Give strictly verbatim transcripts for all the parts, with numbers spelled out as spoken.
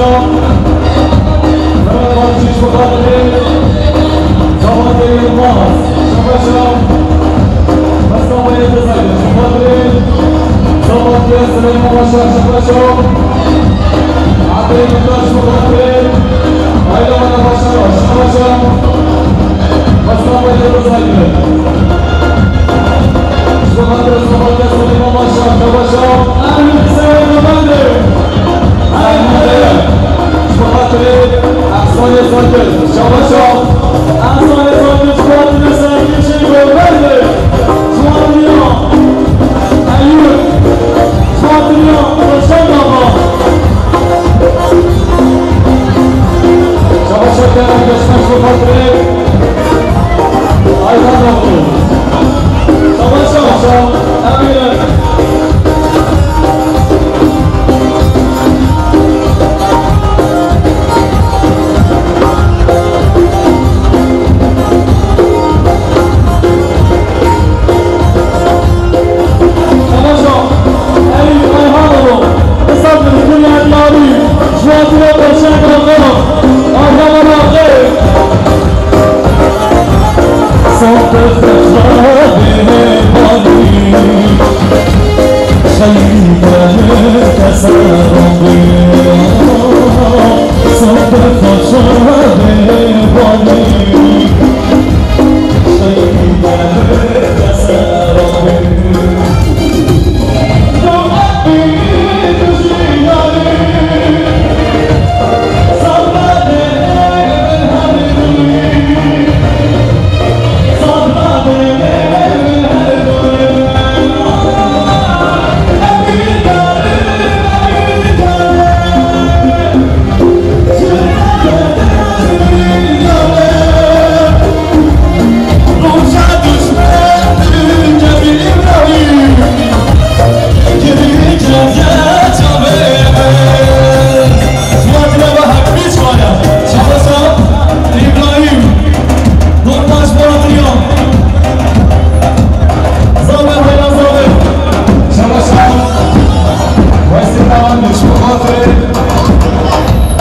Şabaşa. Fenerbahçe, şabaşa. Zavallı Yılmaz. Şabaşa. Mustafa Yıldız Aydın. Şabaşa. Zavallı Süleyman Başar. Şabaşa. Adem Yılmaz. Şabaşa. Ayla Başar. Şabaşa. Mustafa Yıldız Aydın. Şabaşa. Zavallı Süleyman Başar. Şabaşa. Ahmet Süleyman Başar. Ahmet. Ji bo xatirê Ehsanê Zagir. Şabaşa. Ehsanê Zagir, ji bo xatirê Zagir, ji bo xatirê Zagir. Eyûp. Ji bo xatirê Dilşad Axa. Şabaşa Kerem Geçmez, ji bo xatirê Ayhan Oğlu. Şabaşa. Şabaşa. Emîre. Şabaşa. Eyûp Ayhanoğlu. Kısa bir kırıya diyarı. Şuatına koşan kalkan. Arkamana akı. Sahte fexra bê balî.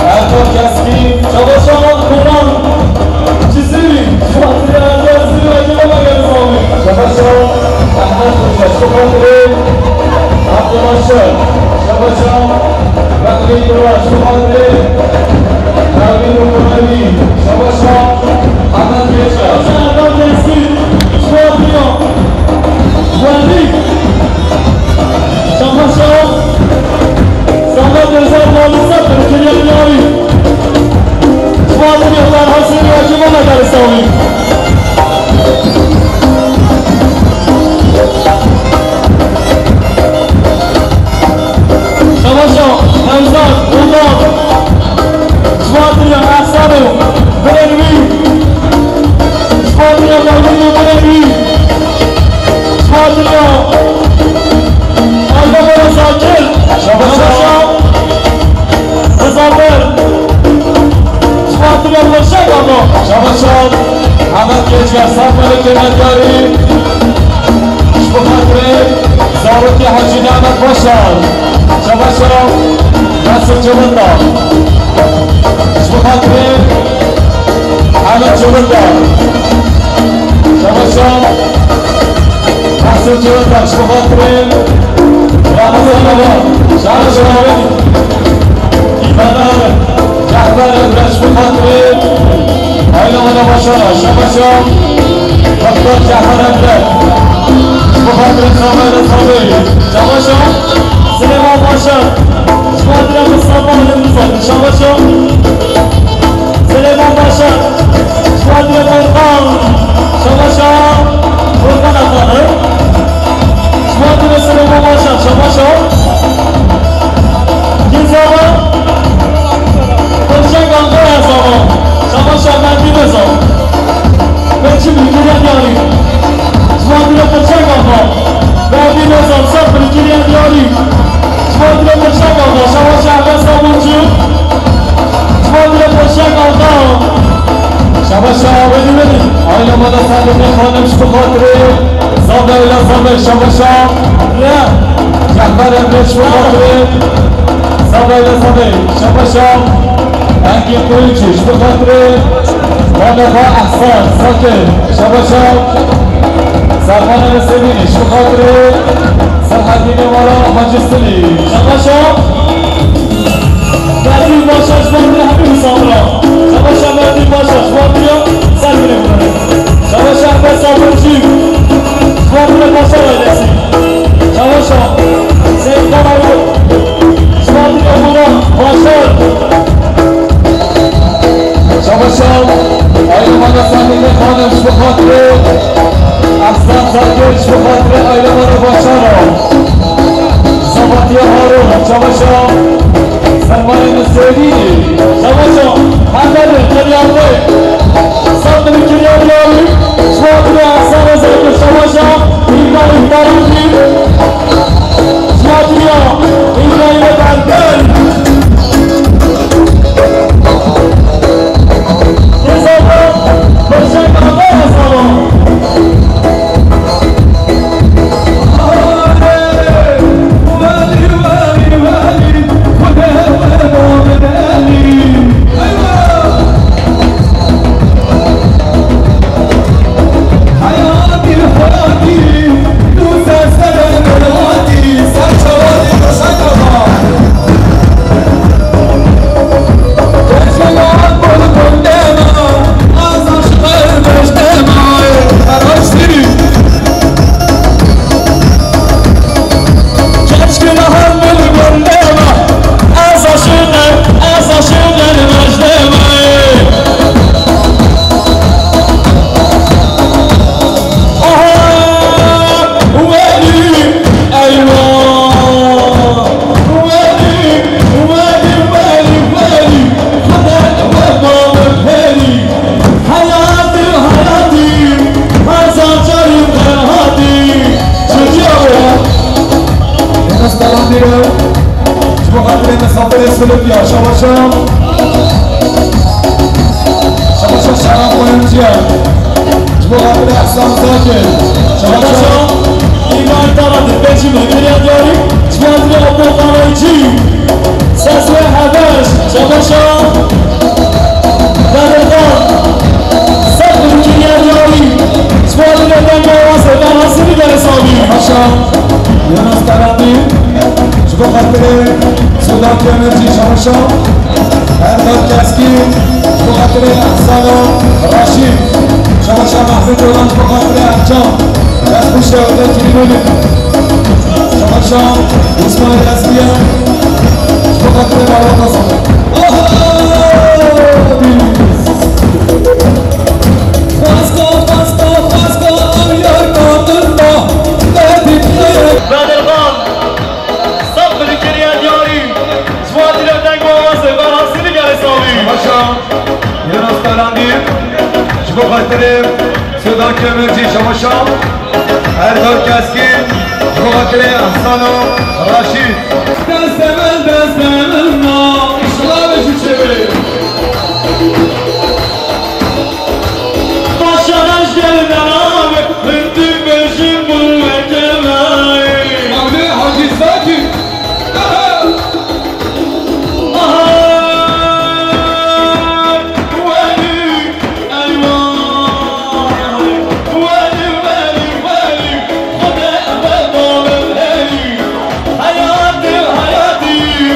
Erkan Keskin, Şabaşa Koran, Cizîrî, Şabaşa Erkan Cizîrî, Erkan Koran, Şabaşa Ehmed Hoca, Şubatli, Abdullah Şer, Şabaşa Bekri Kura, Şubatli, Erwin Kurani, Şabaşa Ahmet Geçer, Erkan Keskin, Şubatli, Wendî, Şabaşa. Samet Özel, Mali Sat, Kenya Diyari. Fuat Yıllar, Hasan Yolcu, Mehmet Ali Sami. Şabaşa, Nevzat, Uldan. Fuat Yıllar, Ersan, Birenwi. Fuat Yıllar, Birenwi. Şabaşa. Ayda Bora Zakir. Şabaşa. Şabaşa. Muzaffer. Şabaşa. Şabaşa. Ahmet Geçer, Safranê Kêmendiyarî. Ji bo xatirê zarokê Hecî Nehmet Başar. Şabaşa. Nasir Cevenda. Ji bo xatirê Ahmet Cevenda. Şabaşa. Mahsun Çığırtaş, bu hatırı. Ramazan Baba, Şahin Şahin. İbadan, Cafer Emreş, bu hatırı. Ayla Ana Başara, Şabaşa. Doktor Cafer Emre. Bu hatırı Samayla Samayla. Şabaşa. Süleyman Başar. Şuadre Mustafa Halim Rıza. Şabaşa. Süleyman Başar. Şuadre Volkan. Şabaşa. Volkan Atanı. Şuadre Süleyman Başar. Şabaşa. Gizaba. Kırşak Ankara Zaba. Şabaşa Mehdi Rıza. Belçim Hikmet Yarı. Şuadre Kırşak Ankara. Mehdi Rıza. Safır Hikmet Yarı. Şuadre Kırşak Ankara. Şabaşa. Ji bo xatirê Zavê Elazar Bey, şabaşa. Cehber Emre, ji bo xatirê Zavê Elazar Bey, şabaşa. Engin Kuyucu, ji bo xatirê Mamefa Ehsan Zakir, şabaşa. Servan Elisevînî, ji bo xatirê Serhedînê Mala Hacî Silî, şabaşa. Merdîn Başar ji bo hemî misafira. Şabaşa Merdîn Başar ji bo hemî ya ser binê bûne. Şabaşa Ehmed Sabircî ji bo hemî Başar ailesî. Şabaşa Seyîd Kamerû ji bo hemî Başar. Şabaşa aile Mala Samîne Xanim ji bo xatirê Aslan Zakir, ji bo xatirê aile Mala Başar. Sabatiye Harun, çabaşa Sermayê min Sêdî, çabaşa Hemedê Kiryandê, Sabirî Kiryandiyarî, Şuwatî Ehsan Ozakir, çabaşa Îbrahîm Tarîkî, Şuwatî Îbrahîm Bendel. Têzaba, Berşek Aba Hesaba. Heyatî, heyatî, her zancarî xehatî. Çekî abi. Enes Belandî re. Ji bo xatirê misafirê Silifya, şabaşa. Şabaşa Şeraf Oyuncuya. Ji bo xatirê Ehsan Zakir. Şabaşa. Şabaşa. Îbrahîm Talat, Beşîm, Kiryandiyarî. Ji bo xatirê Apo Qarayîcî. Seswê Hebeş, şabaşa. Bedirxan, Sedr Kiryandiyarî, ji bo Adilê Deng Awazê, Berhasî Nigarê Sabî. Şabaşa, Yunus Tarandî, ji bo xatirê Sudan Kemercî, şabaşa. Erdal Keskîn, ji bo xatirê Ehsana Raşîd. Şabaşa Mehmet Olan, ji bo xatirê Ercan. Destxweş e, Otel Kirînolî. Şabaşa Îsmaîl Ezgiye. Ji bo xatirê Merve Hasan. Pasko, pasko, pasko, ew yar kadin da. Bedirxan, Sabirî Kiryandiyarî. Ji bo Adilê Deng Awazê, Berhasî Nigarê Sabî. Şabaşa Yunus Tarandî. Ji bo xatirê Sudan Kemercî, şabaşa. Erdal Keskîn, ji bo xatirê Ehsana Raşîd. Destê min, destê min ma. Şilavê ji çêbê. Başa ez gelin abi, hindim bejim bu ekeme. Abi Hacı Zaki. Aha! Aha! Welî! Eyvah! Welî, welî, welî! Xwedê eve bavê welî! Heyatî, heyatî!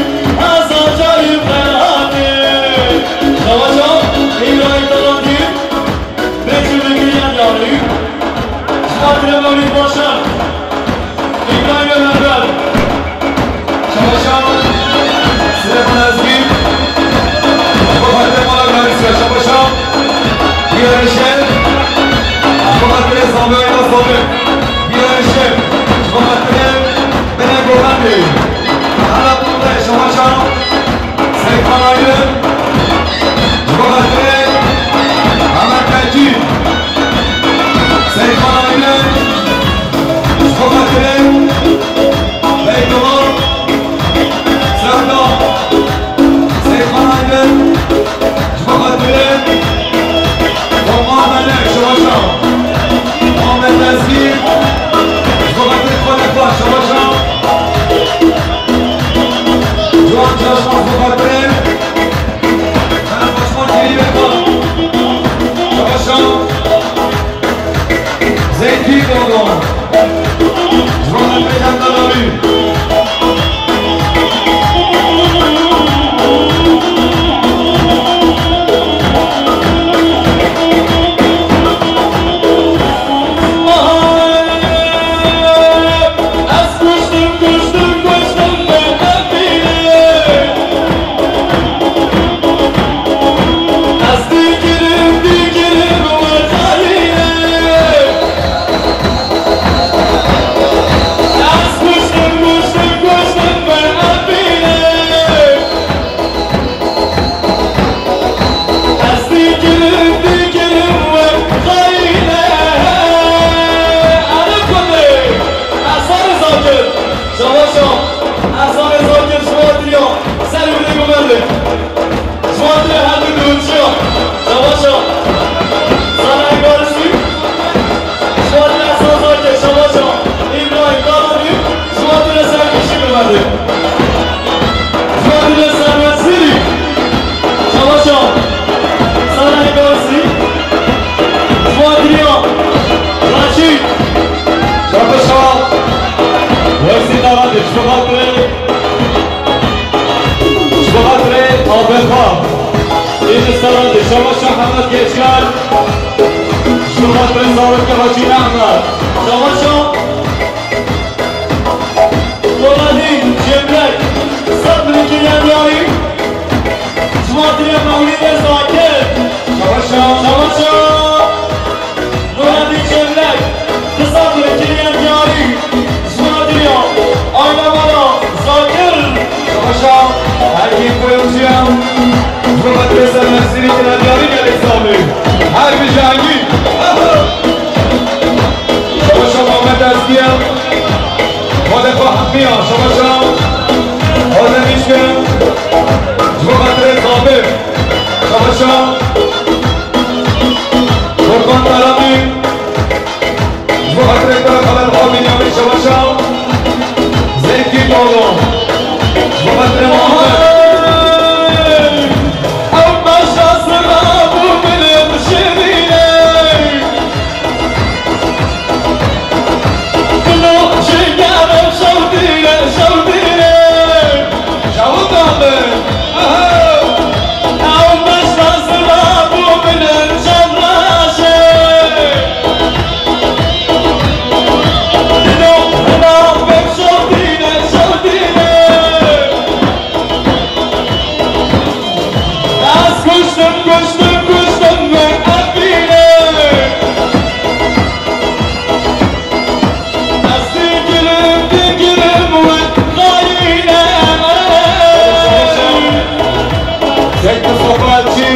Abexa, Îdris Tarandî, şabaşa Hemed Geçkan, ji xatirê zarokê Hacî Ehmed, şabaşa Muradî Cemlek, sed milikî Yediyarî, ji xatirê Mewlîdê Zakir, şabaşa, şabaşa. Muradî Çevlek, di sed milikî Yediyarî, ji xatiriya aîla me re Zakir. Şabaşa, herkî koyuncuya, ji bo xatirê sermestîrî Yediyarî gelek sax bî. Her bijî hengî. Şabaşa Mehmet Ezgiye, Xwedê xwe hemiya, şabaşa. Xwedê nîşke, ji bo xatirê Zabir, şabaşa. Furkan Tarabî, ji bo xatirê te re Xelal Xwe Bînyamîn, şabaşa. Zengî Dolo, ji bo xatirê Muhammed. Ew meşa sira bû milim şirîne. Dilo şeker ev şewdîne, şewdîne. Şawit Ahmet. Aha. Ew meşa sira bû min çavraşê. Dilo hina pek şewdîne, şewdîne. Ez kuştim, kuştim, kuştim ve evîne. Ez digirim, digirim we xayîne. Seyda Safaçî,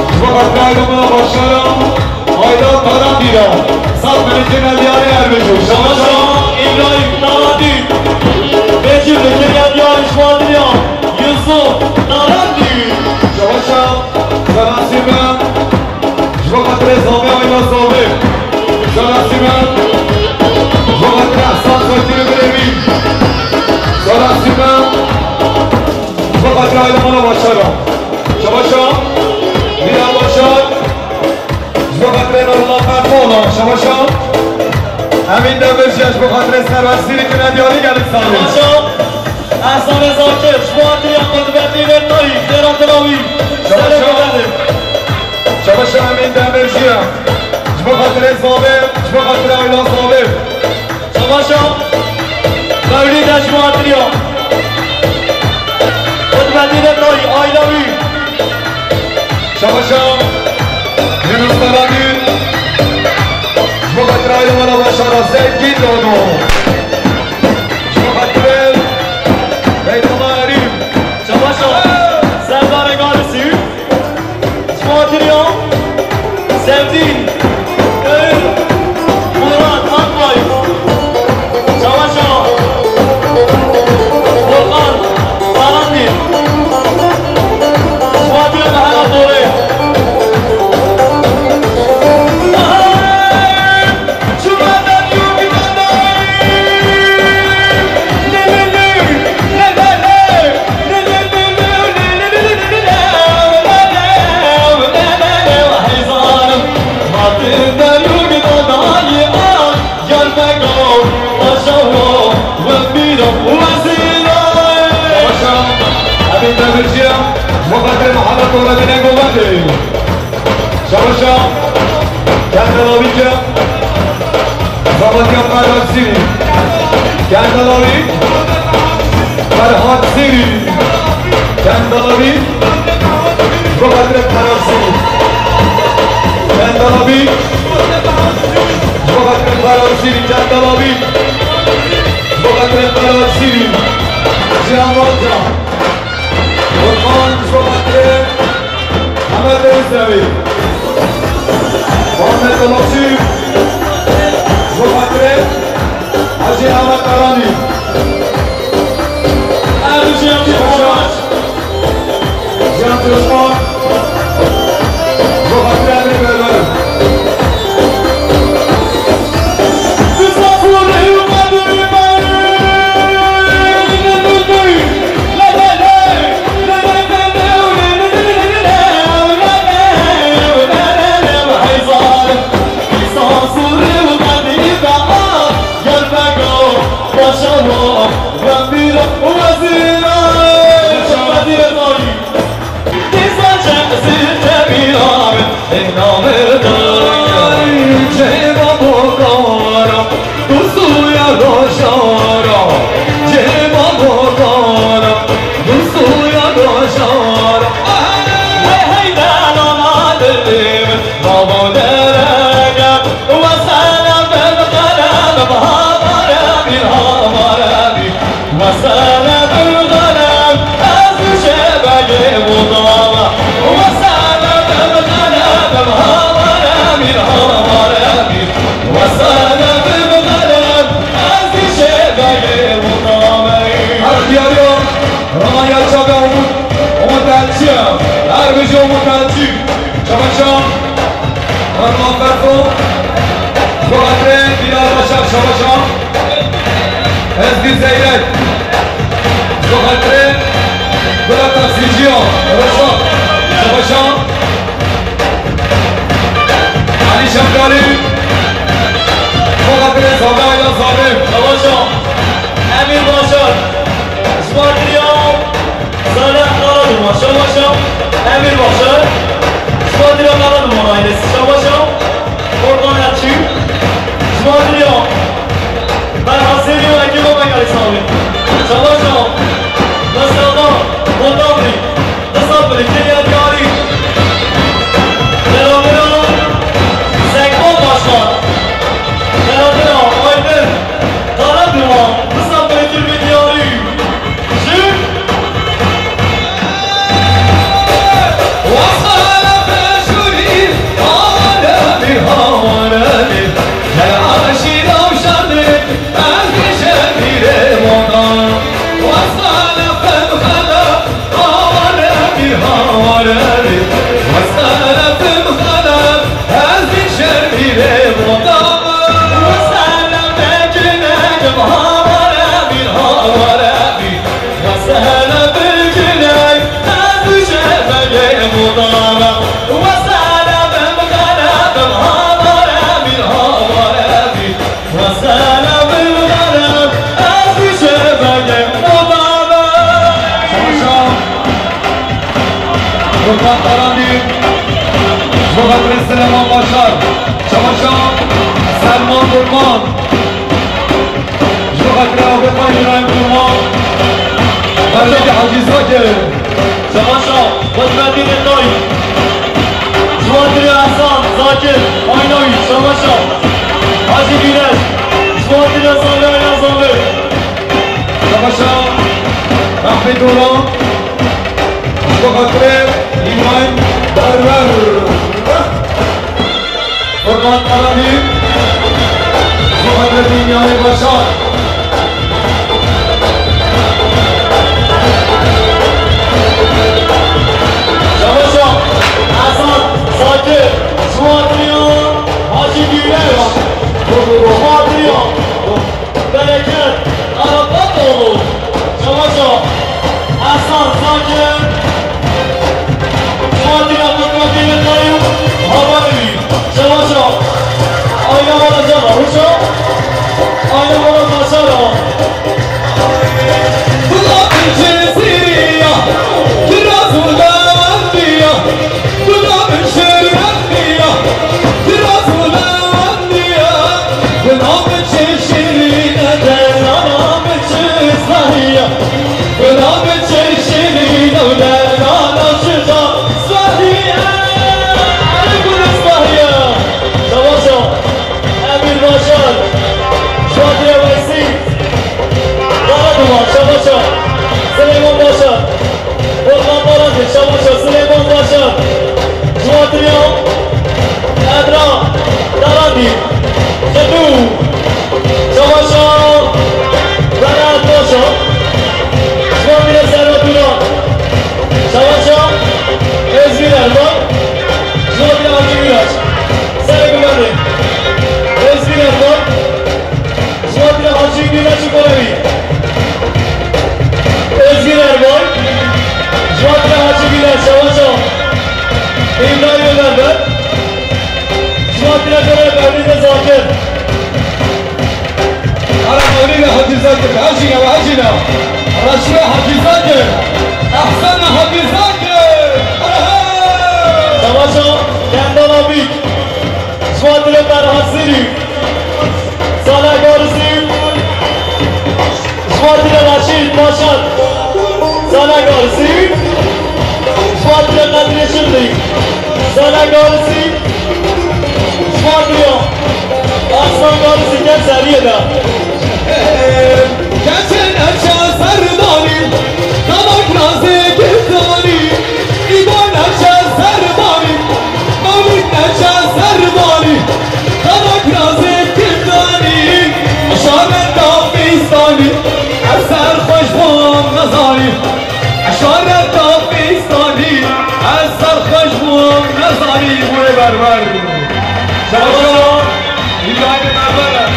ji bo xatirê aîla me re Başara, aîla Tarandî re, sed milikî Yediyarî Ermêjo. Şabaşa Îbrahîm Tarandî, bêjim li kiriya diyarî ji xatiriya Yusuf Tarandî. Şabaşa, selasî me. Ji bo xatirê Zabê, aîla Zabê. Selasî me. Ji bo xatirê Ehsan Fakîrê birê wî. Selasî me. Ji bo xatirê aîla me re Başara. Şabaşa. Mîra Başar. Ji bo xatirê Nurullah Fermola. Şabaşa. Emîn Demir jî ji bo xatirê serwestîrî Yediyarî gelek sax bî. Şabaşa. Ehsanê Zakir, ji bo xatirê Qudbetînê Tayî, Dêra Dirawî. Şabaşa. Serê Qudbetê. Şabaşa Emîn Demirciye. Ji bo xatirê Zabê, ji bo xatirê aîla Zabê. Şabaşa Mewlîde, ji bo xatirê Qudbetînê Tayî, aîla wî. Şabaşa Yunus Tarandî. Ji bo xatirê aîla me re Başara, Zengîn Dodo. Ji bo xatirê Beytullah Erîm. Şabaşa Serdarê Garisî. Ji bo xatirê Zevdîn, Eyn, Murat Akbay. Şabaşa Furkan Tarandî. Ji bo xatirê Mehera Dorê. Şabaşa Emîn Demirciye, ji bo xatirê Mihemed Olemînê Govendê. Şabaşa Kendalawî ke, Zavatiya Ferhat Sîrî. Kendalawî Ferhat Sîrî. Kendalawî ji bo xatirê Ferhat Sîrî. Kendalawî ji bo xatirê Ferhat Sîrî. Kendalawî ji bo xatirê Ferhat Sîrî. Cihan Balca. Kurban ji bo xatirê Mehmet Êzemî. Muhammed Dolapçî ji bo xatirê Hacî Ehmed Karanî. Ercan Dirosman. Cihan Dirosman. Ji bo xatirê Emrê Berber. Tamam ya çaga Umut, Umut Elçi, her bijî Umut Elçi. Çamaşan, Ferman Ferdo, Zuhatre, Bilal Başar, Çamaşan, Ezgi Zeyrek, Zuhatre, Bira Taksiciya, Reşat, Çamaşan, Ali Şefkali, Zuhatre, Zada ya Zalim. Çamaşan, Emir Başar, Zuhatre ya. Salih Karaduman, Şamaşa, Emir Başar, Şuadira Karaduman ailesi, Şamaşa, Orhan Elçin, Şuadira, Ferhat Seri ve Ekîba Megali Sami, Şamaşa, Mustafa, Motamri, Kısa Bili, Kenya Diyari, Selamına, Sekman Başkan, Selamına, Aydın, Karaduman, Kısa Bili, Kirbi Diyari. Çamaşan, Gurban Tarandî, Zuhatre Süleyman Başar, Çamaşan, Selman Gurban. Ji bo xatirê Ewropa Îbrahîm Kurman, Mehmetê Hacî Zakir. Şamaşa, Bedretînê Tay. Ji bo xatirê Ehsan Zakir, Aynawi, Şamaşa. Hacî Güneş. Ji bo xatirê Zalê Ayna Zalê. Şamaşa, Mehmet Doran. Ji bo xatirê Îbrahîm Berwer. Kurban Karabî, Muhammed Bünyamin Başar. Çamaşa, Hasan, Zakir, Şuadriya, Hacı Güler, Şuadriya. Bereket, Arafatoğlu, Çamaşa, Hasan Sakin, Fatih Abdülkadir Kayım, Havaneli, Çamaşa, Ayna Bala Cama, Ruşa, Ayna Bala Taşara. Emir Başar, Şadiye Weysî, Karaduman, Çamaşa, Süleyman Başar. Osman Barançı, Çamaşa, Süleyman Paşa, Cuatriya, Edra, Darandi, Kedu, Çamaşa, Berat Paşa, Cuatriya Serhat Duran, Çamaşa, Özgür Erman, Cuatriya Hacı Güneş, Serhat Güvenli, Özgür Erman, Cuatriya Hacı Güneş Korevi. Özgür Erman. Cuatriya Hacı Güneş, Çamaşa. İbrahim Ömer'den. Cuatriya Kore Mevlid Zakir. Ara Mevlid Hacı Zakir. Hacı ya, Hacı ya. Raşme Hacı Zakir. Ahsen Hacı Zakir. Çamaşa, Kendal Abik. Cuatriya Ferhat Siri. Sala Garzî, Fatile Raşîd Paşa, Sala Garzî, Fatile Kadri Şirli, Sala Garzî, Fatile Aslan Garzî gel seriye de. Geçen erşa serdanî, damak razê girdanî, îban erşa serdanî, mewlîd erşa serdanî. Damak razê girdanî, şarenda fîzdanî, ez ser xweş bom nezanî. Şapistanî, ez serxweş bûm, nezanî bûyê berber. Şabaşa, Îbrahîmê Berber.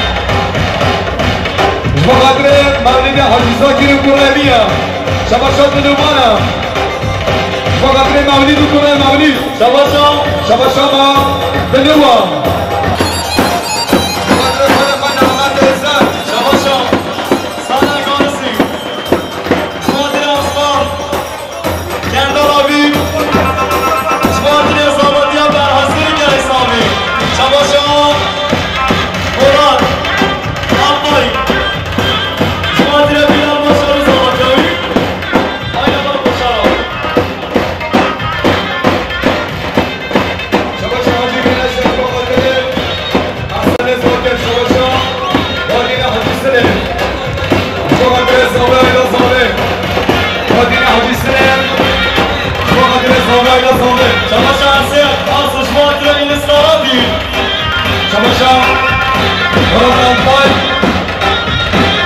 Ji bo xatirê Mewlîdê Hacî Zakir û kurê wî ye. Şabaşa Dilûmana. Ji bo xatirê Mewlîd û kurê Mewlîd. Şabaşa. Şabaşa ma Dilûwa. Ji bo xatirê xwe de xwe name têze. Şabaşa. Sana Gazi. Ji bo xatirê Aslan. Kendal abî, ji bo xatirê zavetiya berhezirî gelek savê. Şabaşa Polat Akbay, ji bo xatirê Bilal Başar û zavetiya wî. Hayda bak Başar. Şabaşa Hacî Güneş, ji bo xatirê Hasanê Zokê, şabaşa Badîne Hacî Silê. Ji bo xatirê Zavê, Ayda Zavê. Badîne Hacî Silê. Ji bo xatirê Zavê, Ayda Zavê. Şabaşa Ersê, Asu, ji bo xatirê Îlis Karadî. Şabaşa Murat Alpay.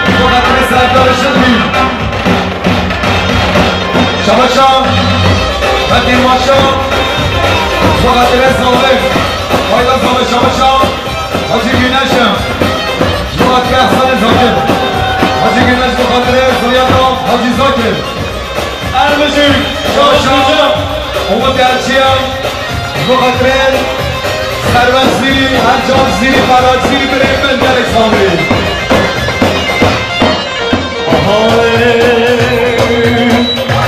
Ji bo xatirê Serdar Işıkbî. Şabaşa Fetî Maşa. Ji bo xatirê Zavê. Hayda Zavê, şabaşa Hacî Güneş. Ji bo xatirê Ehsanê Zakir. Hacî Güneş, ji bo xatirê zuriyeta Hacî Zakir. Ermijî, Şabaşa Şaşmîja. Umut Elçiyan. Ji bo xatirê Servet Zîrî, Ercan Zîrî, Ferhat Zîrî, birê min gelek savê.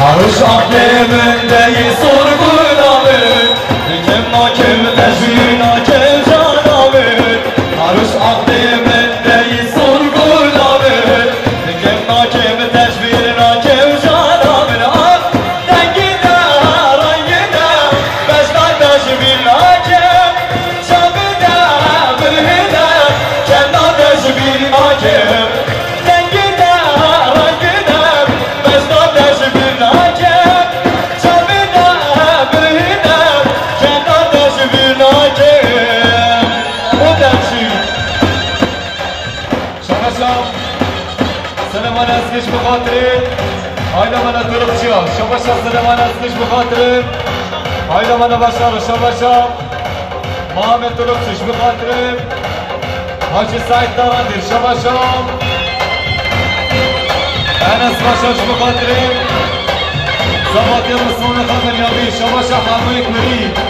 Her roj aqlê min deyî sorgûna min, dikim nakim tejbîr nakim cana min. Her roj aqlê min deyî sorgûna min, dikim nakim tejbîr nakim cana min. Ah, dengî de, rengî de, beşdar tejbîr nakim. Çavê de birhîne, kena de ji bîr nakim. Dengê de, rengê de, besta de ji bîr nakim. Çavê de birhîne, kena de ji bîr nakim. O derşî. Şabaşa Seleman Ezgiş bi xatirê Hayda mana Turukçiya. Şabaşa Seleman Ezgiş bi xatirê Hayda mana Başar. Şabaşa Muhammed Turukçiş bi xatirê Hacı Said Darandir. Şabaşa Enes Başar bi xatirê Zavatê Ruslan Xamer Yabî. Şabaşa Hamoyê Kurî.